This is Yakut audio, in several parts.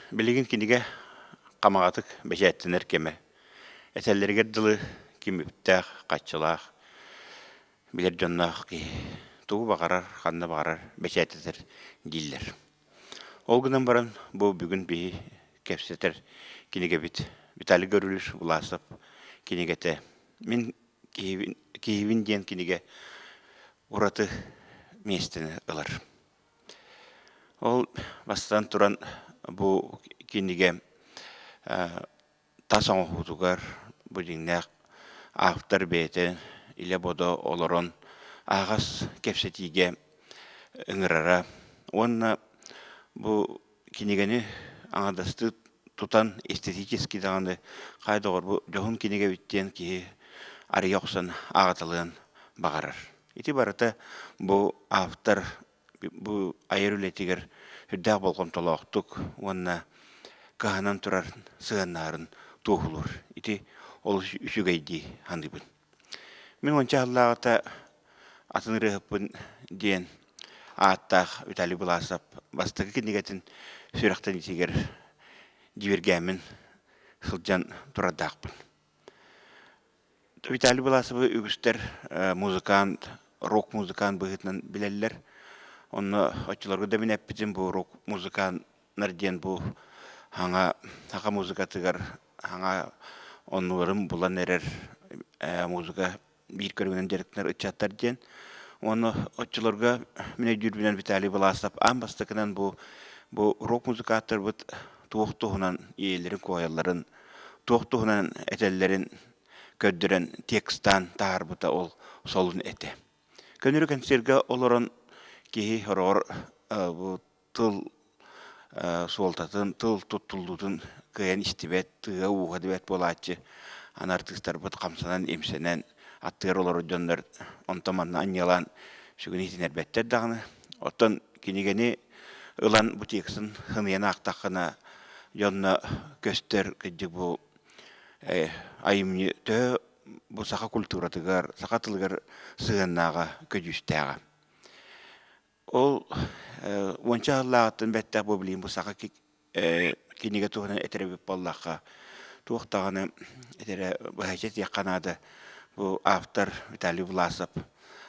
Билигин кинигэ хамаҕатык бэчээттэнэр кэмэ. Этэллэригэр дылы ким үптээх, хаччылаах, билэр дьонноох киһи тугу баҕарар, ханна баҕарар бэчээттэтэр дииллэр. Ол гынан баран бу бүгүн биһи кэпсэтэр кинигэбит Виталий Гаврильевич Власов кинигэтэ «Мин киһибин, киһибин» диэн кинигэ ураты миэстэни ылар. Ол бастатан туран бу кинигэ тас оҥоһуутугар бу дьиҥнээх автор бэйэтэ илэ-бодо олорон аһаҕас кэпсэтиигэ ыҥырара уонна бу кинигэни аҥардастыы тутан эстетически даҕаны хай доҕор бу дьоһун кинигэ эбит диэн киһи арыйа охсон ааҕыталыан баҕарар. Ити барыта бу автор бу айар үлэтигэр сүрдээх болҕомтолоохтук уонна кыһанан турар сыһыаннаһарын туоһулуур. Ити олус үчүгэй дии саныыбын. Мин уонча сыллааҕыта атын ырыаһыппын диэн ааттаах Виталий Власов бастакы кинигэтин сүрэхтэниитигэр дьиибэргээммин сылдьан турардаахпын. Виталий Власовы үгүстэр музыкант, рок-музыкант быһыытынан билэллэр. Онно оччолорго да мин эппитим бу рок-музыканнар диэн бу хаҥа саха музыкатыгар хаҥа оннуларын булан эрэр музыка биир көрүҥүнэн дьарыктанар ыччаттар диэн. Уонна оччолорго мин өйдүүрбүнэн Виталий Власов аан бастакынан бу бу рок-музыканттарбыт туох туһунан ийэлэрин куойалларын, туох туһунан этэллэрин көрдөрөн текстаан таһаарбыта ол солун этэ. Көнөрү кэнсиэргэ олорон киһи хороҕор бу тыл суолтатын, тыл туттуллуутун кыайан истибэт, тыа-ууһа дибэт буолааччы. Аны артыыстарбыт хамсанан-имсэнэн аттыгар олорор дьоннор онтон-манна анньыалаан сүгүн иһитиннэрбэттэр даҕаны. Оттон кинигэни ылан бу тексын сыныйан аахтаххына дьонно көстөр кырдьык бу айымньы төһө бу саха культуратыгар, саха тылыгар сыһыаннааҕа, көдьүүстээҕэ. Ол уонча сыллааҕыттан бэттэх бу билигин бу саха кинигэ туһунан этэр эбит буоллахха, туох даҕаны этэрэ быһаччы этиэххэ наада. Бу автор Виталий Власов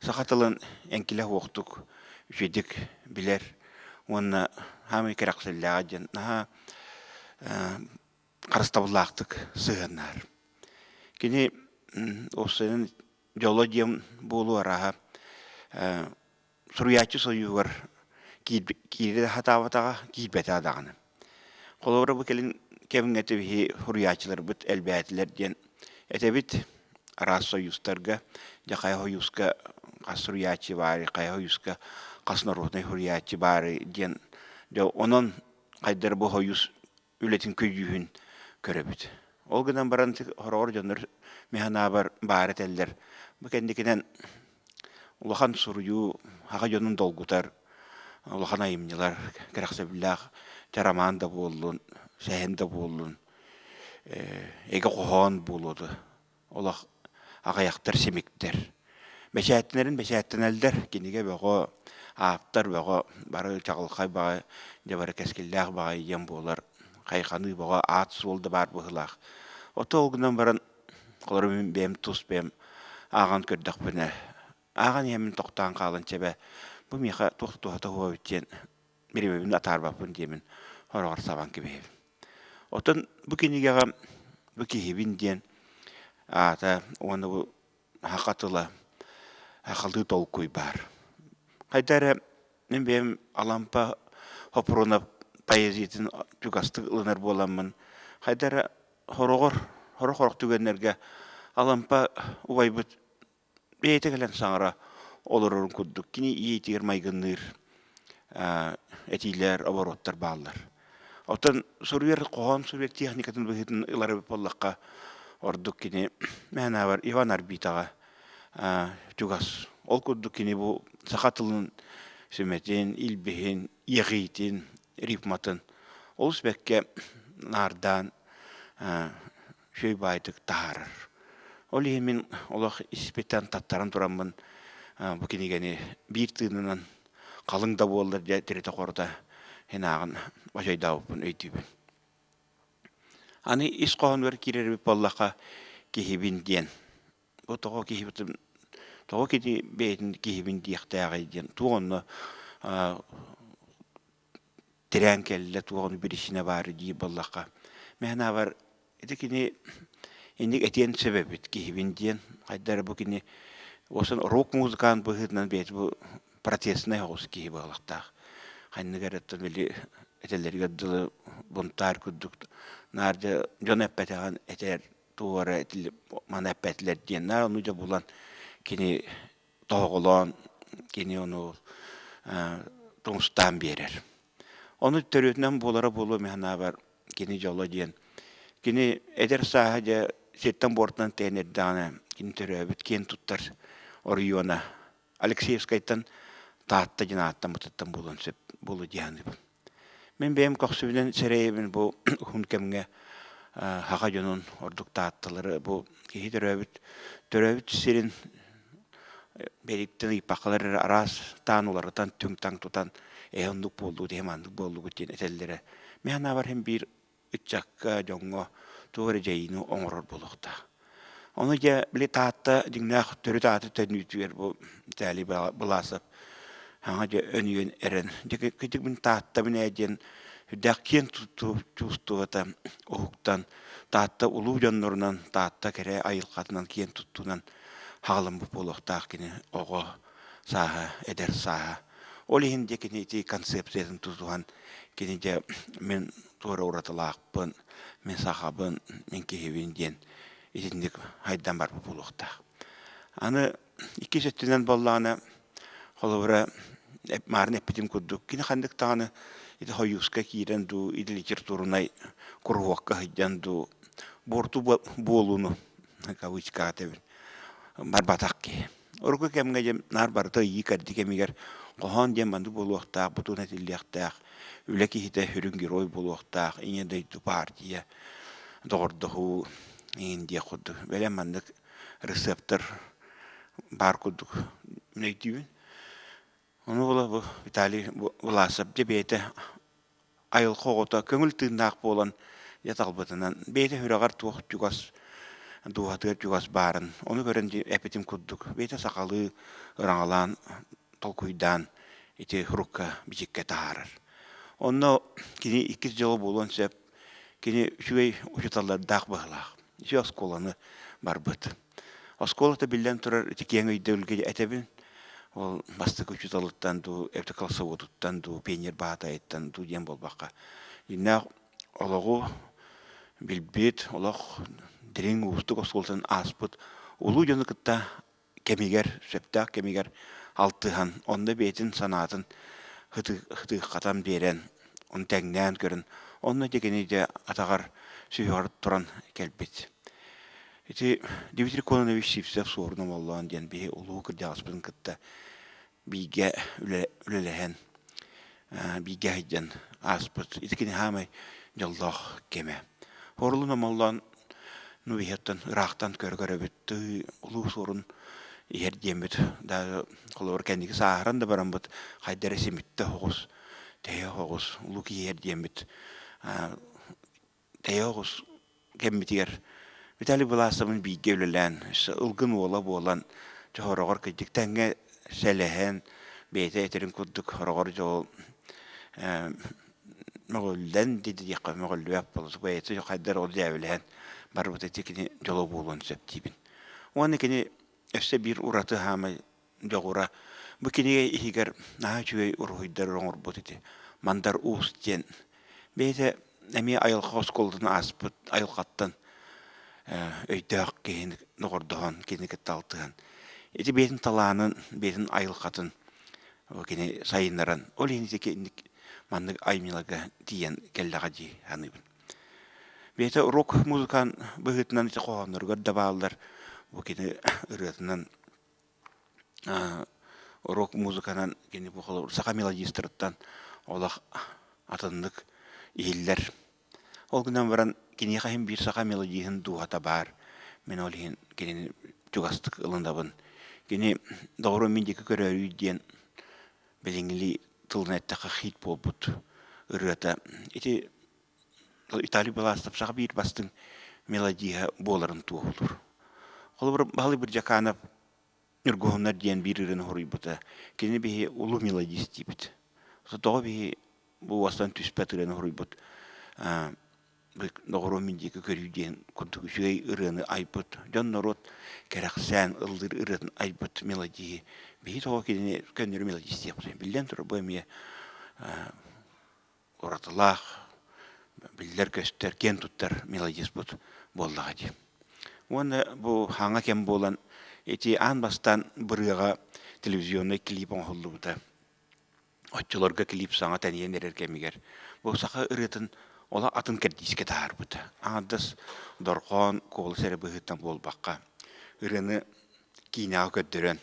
саха тылын эҥкилэ суохтук үчүгэйдик билэр уонна саамай кэрэхсэллээҕэ диэн наһаа харыстабыллаахтык сыһыаннаһар. Кини уопсайынан дьоло диэн буолуо арааһа суруйааччы сойууһугар киирэ сатаабатаҕа, киирбэтэҕэ даҕаны. Холобура бу кэлин кэмҥэ биһи суруйааччыларбыт элбээтилэр диэн этэбит. Араас сойуустарга, дьэ хайа сойууска хас суруйааччы баарый, хайа сойууска хас норуодунай суруйааччы баарый диэн дьэ онон хайдары бу сойуус үлэтин көдьүүһүн көрөбүт. Ол гынан баран хороҕор дьоннор мин санаабар баары этэллэр. Бу кэнникинэн улахан суруйуу саха дьонун долгутар улахан айымньылар кэрэхсэбиллээх чэ роман да буоллун, сэһэн да буоллун, эгэ хоһоон буолуо дуо олох аҕыйахтар симиктэр. Бэчээттэнэрин бэчээттэнэллэр, кинигэ бөҕө, ааптар бөҕө, бары чаҕылхай баҕайы, дьэ бары кэскиллээх баҕайы диэн буолар, хайҕаныы бөҕө, аат-суол да баар быһыылаах. Ото ол гынан баран, холобур мин бэйэм тус бэйэм ааҕан көрдөхпүнэ, ааҕан иһэммин тохтоон хаалан чэбэ, бу миэхэ туох да туһата суох эбит диэн бириэмэбин атаарбаппын диэмин хороҕор сабан кэбиһэбин. Оттон бу кинигэҕэ бу киһибин диэн аата уонна бу саха тыла, сахалыы толкуй баар. Хайда эрэ мин бэйэм Алампа Хоппуруонап поэзиятын чугастык ылынар буоламмын, хайда эрэ хороҕор, сорох-сорох түгэннэргэ Алампа убайбыт бэйэтэ кэлэн саҥара олорорун курдук кини ийэтигэр майгынныыр этиилэр, обороттар бааллар. Оттон суруйар хоһоон суруйар техникатын быһыытын ылар эбит буоллахха, ордук кини мээнэбэр Иван Арбитаҕа чугас. Ол курдук кини бу саха тылын сүмэтин, илбиһин, иэҕиитин, рифматын олус бэккэ наардаан үчүгэй баайдык таһаарар. Ол иһин мин олох испиттэн таттаран тураммын бу кинигэни биир тыынынан халыҥ да буоллар дьэ тиритэ-хорута син ааҕан бачайдаабыппын өйдүүбүн. Аны ис хоһоонугар киирэрбит буоллахха киһибин диэн. Бу тоҕо киһибитин тоҕо кини бэйэтин киһибин диэхтээҕий диэн туох онно тирээн кэллэ туох ону биричиинэ баар диир буоллахха мин санаабар ити кини инник этиэн сөп эбит киһибин диэн хайда эрэ бу кини уосан рок-музыкант быһыытынан бэйэтэ бу протестнай соҕус киһи буолуохтаах ханнык эрэ оттон били этэллэригэр дылы бунтаар курдук наар дьэ дьон эппэтэҕин этэр туох эрэ маны эппэтилэр диэн наар ону дьэ булан кини тоһоҕолоон кини ону тумустаан биэрэр. Ону төрүөтүнэн буолара буолуо мин санаабар кини дьоло диэн. Кини эдэр сааһа дьэ сиртэн-буортан тэйэн эрдэҕинэ кини төрөөбүт киэн туттар оройуона Алексеевскайтан Таатта диэн ааттаммытыттан буолуон сөп буолуо дии саныыбын. Мин бэйэм көхсүбүнэн сэрэйэбин бу уһун кэмҥэ саха дьонун ордук таатталары бу киһи төрөөбүт төрөөбүт сирин бэйиттэн ыйпаккалар эрэ араас таан уларытан түҥ-таҥ тутан ээ оннук буоллугут эһэ маннык буоллугут диэн этэллэрэ. Мин санаабар иһин биир ыччакка, дьоҥҥо туох эрэ дьайыыны оҥорор буолуохтаах. Ону дьэ, били Таатта дьиҥнээх төрүт ааты төннүүтүгэр бу Виталий Быласов саҥа дьэ өнүйэн эрэн, дьэ кырдьык мин Тааттабын ээ диэн сүрдээх киэн чувствовата уһуктан, Таатта улуу дьоннорунан, Таатта кэрэ айылҕатынан киэн туттуунан хаҕаламмыт буолуохтаах кини оҕо сааһа, эдэр сааһа. Ол иһин дьэ кини ити концепциятын тутуһан кини дьэ мин туора уратылаахпын, мин сахабын, мин киһибин диэн итинник хайдан барбыт буолуохтаах. Аны иккис өттүнэн буоллаҕына, холобура, маарын эппитим курдук, кини ханнык даҕаны ити хойууска киирэн дуу, или литературнай куруһуокка сылдьан дуу, буорту буолууну, кавычкаҕа этэбин, барбатах киһи. Урукку кэмҥэ дьэ наар барыта ыйыы-кэрдии кэмигэр хоһоон диэн маннык буолуохтаах, бутуун этиллиэхтээх, үлэ киһитэ сүрүн герой буолуохтаах, ийэ дойду партия, доҕордоһуу иҥин диэх курдук. Бэлэм маннык рецептэр баар курдук мин өйдүүбүн. Ону була бу Виталий Власов дьэ бэйэтэ айылҕа оҕото көҥүл тыыннаах буолан дьэ талбытынан бэйэтэ сүрэҕэр туох чугас дууһатыгар чугас баарын ону көрөн эппитим курдук бэйэтэ сахалыы ыраҥалаан толкуйдаан ити сурукка бичиккэ таһаарар. Онно кини иккис дьоло буолуон сөп. Кини үчүгэй учууталлардаах быһыылаах. Үчүгэй оскуоланы барбыт. Оскуолата биллэн турар ити киэҥ өйдөбүлгэ этэбин. Ол бастакы учууталыттан дуу, эбэтэр классоводуттан дуу, пионер баатайыттан дуу диэн буолбакка. Дьиҥнээх олоҕу билбит, олох дириҥ уустук оскуолатын ааспыт улуу дьону кытта кэмигэр, сөптөөх кэмигэр алтыһан, онно бэйэтин санаатын хытыаххатан биэрэн, ону тэҥнээн көрөн, онно дьэ кини дьэ атаҕар сүһүөҕэр туран кэлбит. Ити Дмитрий Кононович Сивцев Суорун Омоллоон диэн биһи улуу кырдьаҕаспытын кытта бииргэ үлэлэһэн, бииргэ сылдьан ааспыт. Ити кини хаамай дьоллоох кэмэ. Хорлун Омоллоон ну биһиэттэн ыраахтан көрө-көрөбүт тыы улуу суорун иһэр диэммит да холобур кэнники сааһыран да бараммыт хайда эрэ симиттэ оҕус тэйэ оҕус улуу киһи иһэр диэммит тэйэ оҕус кэммитигэр Виталий Власовын бииргэ үлэлээн, өссө ылгын уола буолан, чохороҕор кырдьык тэҥҥэ сэлэһэн, бэйэтэ этэрин курдук хороҕор дьол мөҕүллэн диэххэ мөҕүллүбэт буолла бэйэтэ хайдар ол дьээбэлэһэн барбыта ити кини дьоло буолуон сөп диибин. Уонна кини өссө биир ураты хаамай дьоҕура бу кинигэ иһигэр наһаа үчүгэй уруһуйдары оҥорбут ити Мандар Уус диэн бэйэтэ эмиэ айылҕа оскуолатын ааспыт айылҕаттан өйдөөх киһини доҕордоһон кинини кытта алтыһан ити бэйэтин талаанын бэйэтин айылҕатын кини сайыннаран ол иһин ити маннык айымньыларга тиийэн кэллэҕэ дии саныыбын. Бэйэтэ рок музыкант быһыытынан ити хоһоонноругар да бааллар бу кини ырыатынан рок музыканан кини бу холобур саха мелодистарыттан олох атыннык иһиллэр. Ол гынан баран киниэхэ иһин биир саха мелодиһын дууһата баар. Мин ол иһин кинини чугастык ылынабын. Кини доҕорум мин диэки көрөөрүй диэн билиҥҥилии тылынан эттэххэ хит буолбут ырыата. Ити. Виталий Беластов саха биир бастыҥ мелодиһа буоларын туоһулуур. Холобур, Баһылай Бырдьакаанап Ньургуһуннар диэн биир ырыаны хоруйбута. Кини биһи улуу мелодист диибит. Тоҕо биһи бу уостан түспэт ырыаны хоруйбут доҕоруом мин диэки көрүү диэн курдук үчүгэй ырыаны айбыт, дьон-норуот кэрэхсээн ыллыыр ырыатын айбыт мелодиһы биһи тоҕо кинини көннөрү мелодист диэхпитин биллэн турар бу эмиэ уратылаах, биллэр-көстөр, киэн туттар мелодиспыт буоллаҕа дии. Уонна бу хаҥа кэм буолан ити аан бастаан бырыаҕа телевизионнай клип оҥоһуллубута. Оччолорго клип саҥа тэнийэн эрэр кэмигэр бу саха ырыатын олох атын кэрдиискэ таһаарбыта. Аҥардас дорҕоон, куолас эрэ быһыытынан буолбакка, ырыаны киинэҕэ көрдөрөн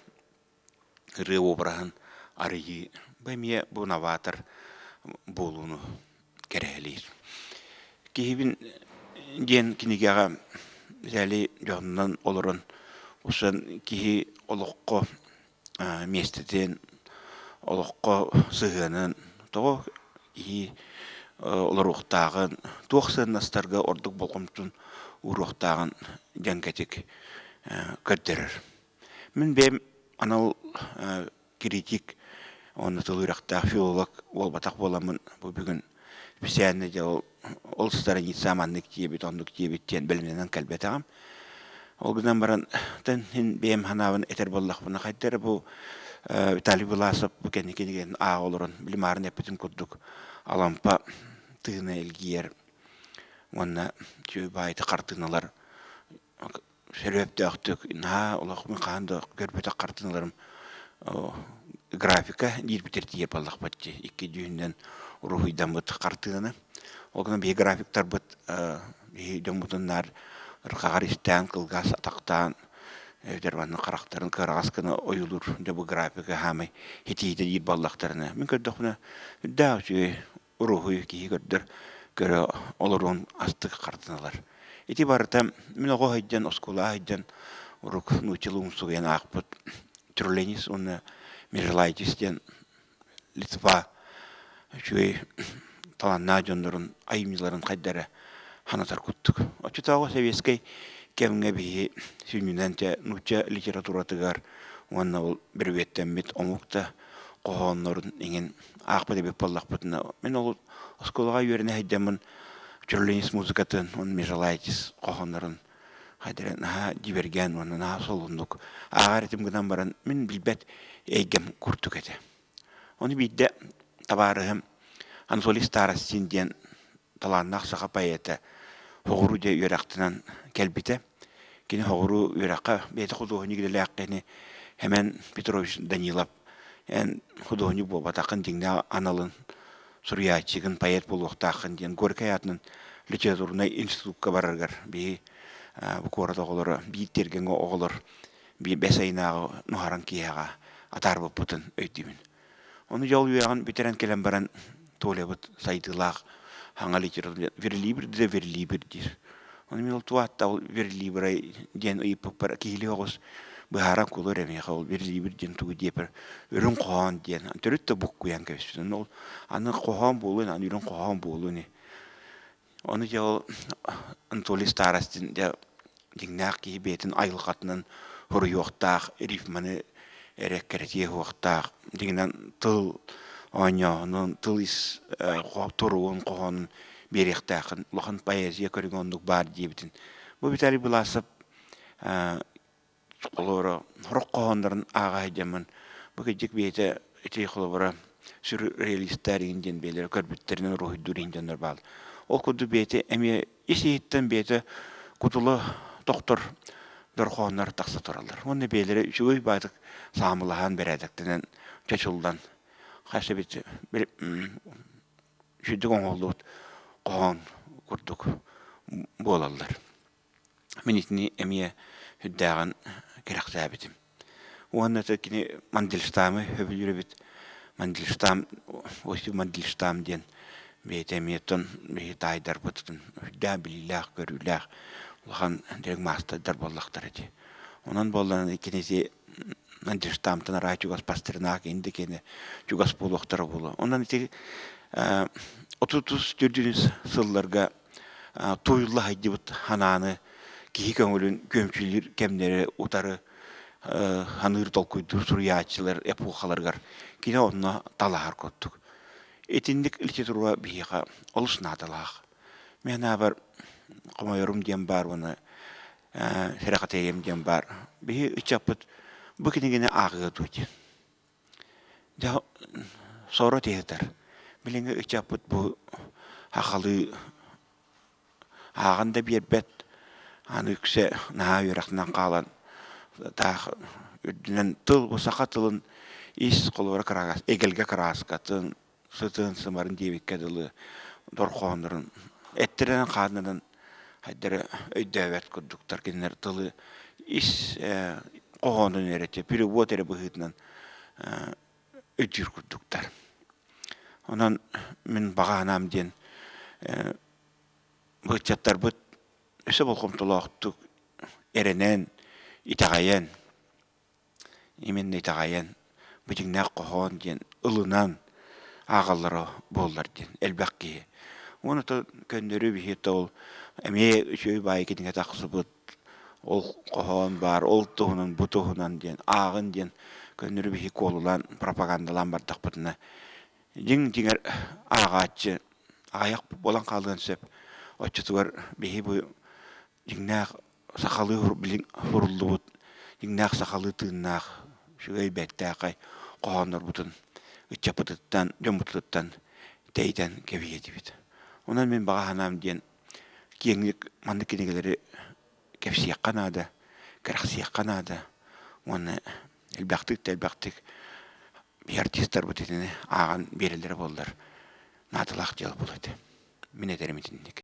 ырыа уобараһын арыйыы бу эмиэ бу новатор буолууну кэрэһэлиир. Киһибин диэн кинигэҕэ Виталий дьонунан олорон усан киһи олоххо миэстэтин, олоххо сыһыанын, тоҕо киһи олоруохтааҕын, туох сыаннастарга ордук болҕомтотун ууруохтааҕын дьэҥкэтик көрдөрөр. Мин бэйэм анал критик уонна тыл үөрэхтээх филолог буолбатах буоламмын бу бүгүн специально дьэ ол ол страница маннык диэбит, оннук диэбит диэн бэлэмнэнэн кэлбэтэҕим. Ол гынан баран тэн иһин бэйэм санаабын этэр буоллахпына хайда эрэ бу Виталий Власов бу кэнники кинигэтин ааҕа олорон били маарын эппитим курдук Алампа тыына илгийэр уонна үчүгэй баайыты хартыыналар сөрүөптөөхтүк наһаа олох мин хаһан да көрбөтөх хартыыналарым графика диирбитэр тиийэр буоллахпыт дии икки дьүһүнүнэн уруһуйдаммыт хартыынаны ол гынан биһиги графиктарбыт биһиги дьоммутун наар ырҕаҕар истээн кылгас атахтаан эбэтэр манна харахтарын кыараҕас гына ойуулуур дьэ бу графика хаамай хитиитэ диир буоллахтарына мин көрдөхпүнэ үрдээх үчүгэй уруһуй киһи көрдөр көрө олоруон астык хартыналар. Ити барыта мин оҕо сылдьан, оскуолаҕа сылдьан урук нууччалыы умсугуйан аахпыт Тюрленис уонна Межелайтис диэн Литва үчүгэй талааннаах дьоннорун айымньыларын хайда эрэ санатар курдук. Оччотооҕу сэбиэскэй кэмҥэ биһи сүнньүнэн чэ нуучча литературатыгар уонна ол бүрүөттэммит омук да хоһооннорун иҥин аахпыт эбит буоллахпытына, мин ол оскуолаҕа үөрэнэ сылдьаммын Чурленис музыкатын, он Межалайтис хоһооннорун хайдара наһаа дьиибэргээн уонна наһаа солуннук ааҕар этим гынан баран мин билбэт эйгэм курдук этэ. Ону биирдэ табаарыһым Анатолий Старостин диэн талааннаах саха поэта соҕуруу дьэ үөрэхтэнэн кэлбитэ. Кини соҕуруу үөрэххэ бэйэтэ худуоһунньук идэлээх киһини Хэмэн Петрович Данилов эн худуоһунньук буолбатаххын дьиҥнээх аналын суруйааччыгын поэт буолуохтааххын диэн Горькай аатынан литературнай институкка барарыгар биһи бу куорат оҕолоро биир тиэргэҥҥэ оҕолор биир бэс ыйынааҕы нуһараҥ киэһэҕэ атаарбыппытын өйдүүбүн. Ону дьол үөрэҕин бүтэрэн кэлэн баран Толябыт сайдыылаах саҥа литература верлибр да верлибр диир. Ону мин ол туох ол верлибрай диэн ыйыппыппар киһилии оҕус быһааран кулу эрэ миэхэ ол верлибр диэн тугу диэпэр үрүҥ хоһоон диэн төрүт да буккуйан кэбиспит. Ол аны хоһоон буолуон аны үрүҥ хоһоон буолуон Ону дьэ ол Анатолий Старостин дьэ дьиҥнээх киһи бэйэтин айылҕатынан хоруйуохтаах, рифманы эрэ кэрэтиэ суохтаах, дьиҥинэн тыл оонньооһунун, тыл ис туругун, хоһоонун биэриэхтээххин, улахан поэзия көрүҥэ оннук баар диэбитин. Бу Виталий Власов Холобура, сорох хоһооннорун ааҕа сылдьаммын, бу кырдьык бэйэтэ ити холобура сюрреалистар игин диэн бэйэлэрэ көрбүттэринэн уруһуйдуур иһин дьоннор бааллар. Ол курдук бэйэтэ эмиэ ис-иһиттэн бэйэтэ кутула тохтор дорҕооннор тахса тураллар. Уонна бэйэлэрэ үчүгэй баатык саамылаһан, бэрээдэктэнэн, чочуллан хас эбит үчүгдүк оҥоһуллубут хоһоон курдук буолаллар. Мин итини эмиэ сүрдээҕин кэрэхсээбитим. Уонна это кини Мандельштамы сөбүлүүр эбит. Мандельштам, Осип Мандельштам диэн бэйэтэ эмиэ оттон биһи таайдарбытын сүрдээх билиилээх, көрүүлээх улахан дириҥ маастардар буоллахтара ити. Онон буоллаҕына кини ити Мандельштамтан араа чугас Пастернак инди кини чугас буолуохтара буолуо. Онон ити 30 төрдүнүс сылларга Тууйулла сылдьыбыт санааны киһи көҥүлүн күөмчүлүүр кэмнэри утары саныыр толкуйдуур суруйааччылар эпохаларыгар кини онно талаһар курдук. Итинник литература биһиэхэ олус наадалаах. Мин санаабар хомойорум диэн баар уонна сэрэхэтэйиэм диэн баар. Биһи ыччаппыт бу кинигэни ааҕыа дуо диэн. Дьэ соро тиһэтэр. Билиҥҥи ыччаппыт бу сахалыы ааҕан да биэрбэт, аны үксэ наһаа үөрэхтэнэн хаалан таах үрдүнэн тыл бу саха тылын ис холобура кыраагас эгэлгэ кырааскатын, сытын, сымарын диэбиккэ дылы дорҕооннорун эттэринэн-хааннарынан хайдары өйдөөбөт курдуктар кинилэр тылы ис хоһоонун эрэ перевод эрэ быһыытынан өйдүүр курдуктар. Онон мин баҕа санаам диэн ыччаттарбыт өссө болҕомтолоохтук эрэнэн, итэҕэйэн Именно итэҕэйэн, бу дьиҥнээх хоһоон диэн ылынан ааҕаллара буоллар диэн элбэх киһи. Уонна то көннөрү биһи ол эмиэ үчүгэй баайы кинигэ тахсыбыт, ол хоһоон баар, ол туһунан, бу туһунан диэн ааҕын диэн көннөрү биһи куолулаан, пропагандалаан бардахпытына дьиҥ дьиҥэр ааҕааччы аҕыйах буолан хаалыан сөп. Оччотугар биһи бу дьиҥнээх сахалыы суруллубут дьиҥнээх сахалыы тыыннаах үчүгэй бэртээхэй хоһооннорбутун ыччаппытыттан дьоммутуттан тэйитэн кэбиһиэ этибит. Онон мин баҕа санаам диэн киэҥник маннык кинигэлэри кэпсиэххэ наада, кэрэхсиэххэ наада уонна элбэхтик да элбэхтик биһи артистарбыт итини ааҕан биэрэллэрэ буоллар наадалаах дьыала буолуо этэ. Мин этэрим итинник.